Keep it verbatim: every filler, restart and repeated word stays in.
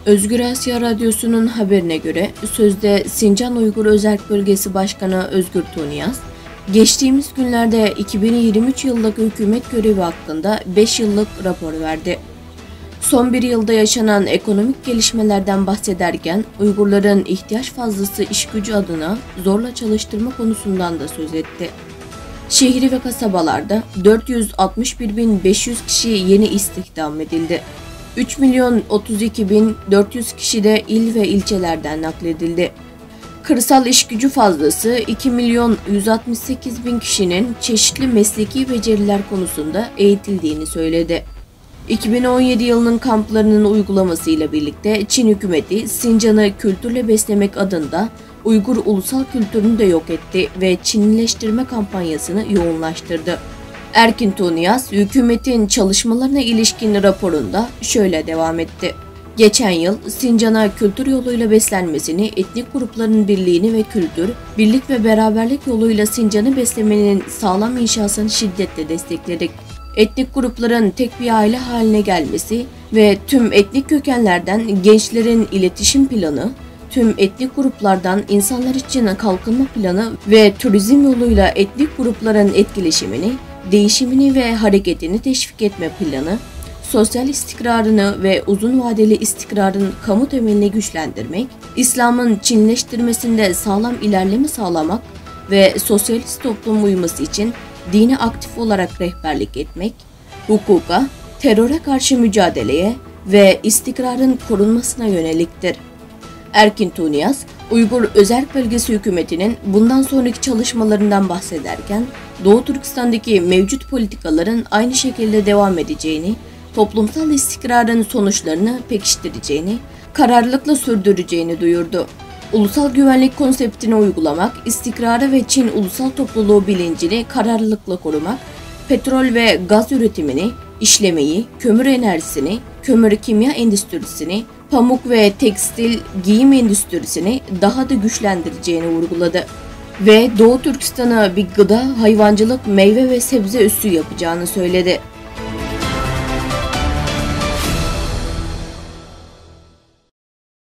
Özgür Asiya Radyosu'nun haberine göre, sözde Sincan Uygur Özerk Bölgesi Başkanı Özgür Tuniyaz, geçtiğimiz günlerde iki bin yirmi üç yıllık hükümet görevi hakkında beş yıllık rapor verdi. Son bir yılda yaşanan ekonomik gelişmelerden bahsederken, Uygurların ihtiyaç fazlası iş gücü adına zorla çalıştırma konusundan da söz etti. Şehri ve kasabalarda dört yüz altmış bir bin beş yüz kişi yeni istihdam edildi. Üç milyon otuz iki bin dört yüz kişi de il ve ilçelerden nakledildi. Kırsal iş gücü fazlası iki milyon yüz altmış sekiz bin kişinin çeşitli mesleki beceriler konusunda eğitildiğini söyledi. İki bin on yedi yılının kamplarının uygulamasıyla birlikte Çin hükümeti Sincan'ı kültürle beslemek adında Uygur ulusal kültürünü de yok etti ve Çinlileştirme kampanyasını yoğunlaştırdı. Erkin Tuniyaz, hükümetin çalışmalarına ilişkin raporunda şöyle devam etti. Geçen yıl Sincan'a kültür yoluyla beslenmesini, etnik grupların birliğini ve kültür, birlik ve beraberlik yoluyla Sincan'ı beslemenin sağlam inşasını şiddetle destekledik. Etnik grupların tek bir aile haline gelmesi ve tüm etnik kökenlerden gençlerin iletişim planı, tüm etnik gruplardan insanlar için kalkınma planı ve turizm yoluyla etnik grupların etkileşimini, değişimini ve hareketini teşvik etme planı, sosyal istikrarını ve uzun vadeli istikrarın kamu temelini güçlendirmek, İslam'ın Çinleştirmesinde sağlam ilerleme sağlamak ve sosyalist toplum uyuması için dini aktif olarak rehberlik etmek, hukuka, teröre karşı mücadeleye ve istikrarın korunmasına yöneliktir. Erkin Tuniyaz, Uygur Özerk Bölgesi hükümetinin bundan sonraki çalışmalarından bahsederken, Doğu Türkistan'daki mevcut politikaların aynı şekilde devam edeceğini, toplumsal istikrarın sonuçlarını pekiştireceğini, kararlılıkla sürdüreceğini duyurdu. Ulusal güvenlik konseptini uygulamak, istikrarı ve Çin ulusal topluluğu bilincini kararlılıkla korumak, petrol ve gaz üretimini, işlemeyi, kömür enerjisini, kömür kimya endüstrisini, pamuk ve tekstil giyim endüstrisini daha da güçlendireceğini vurguladı. Ve Doğu Türkistan'ı bir gıda, hayvancılık, meyve ve sebze üssü yapacağını söyledi.